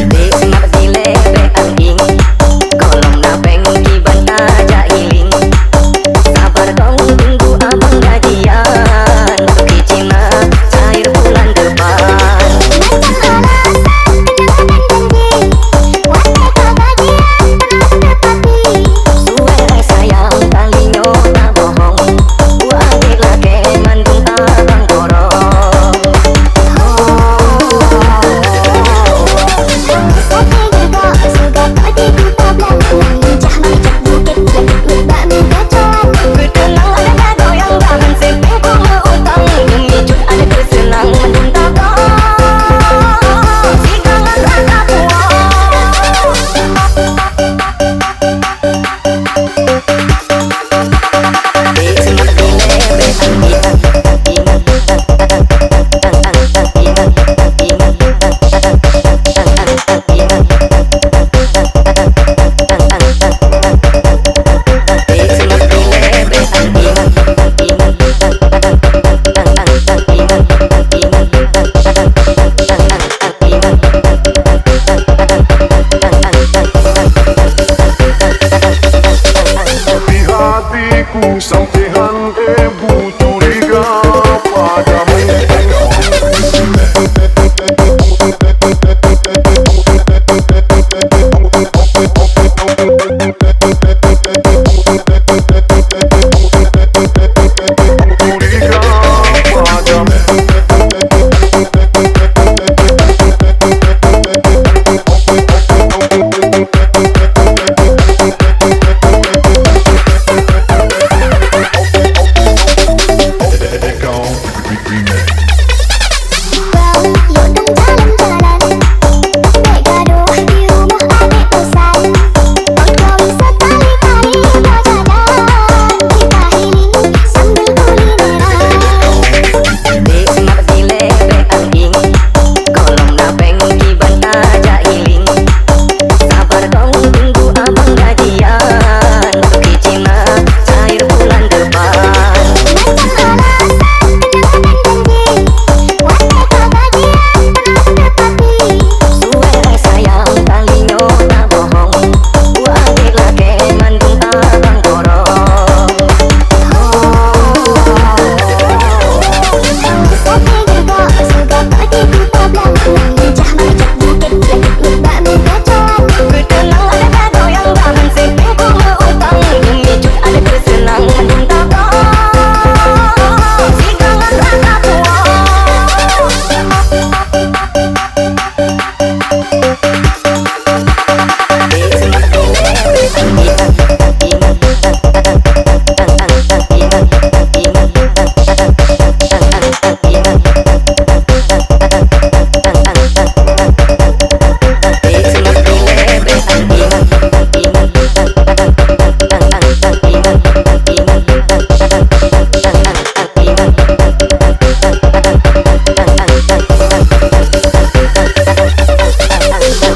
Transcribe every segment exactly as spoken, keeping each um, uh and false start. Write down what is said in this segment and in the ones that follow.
Dek seungab dilée bék anggeng, gohlom na péng kiban tajak hiling. Sabar dong, tunggu abang gajian, toke Cina cair bulan depan. Macam alasan peunangan janji, watée ka gajian pernah teupati. Suwée sayang, kali nyoe tabohong, buet adék lakée mandum abang borong. Di hatiku sampai han ebu curiga padamu. Sabar dong, tunggu abang gajian, toke Cina cair bulan depan. Macam alasan peunangan janji, watée ka gajian pernah teupati. Suwée sayang, kali nyoe tabohong, buet adék lakée mandum abang borong.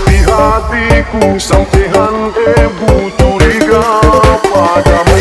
Di hatiku sampai han ebu curiga padamu.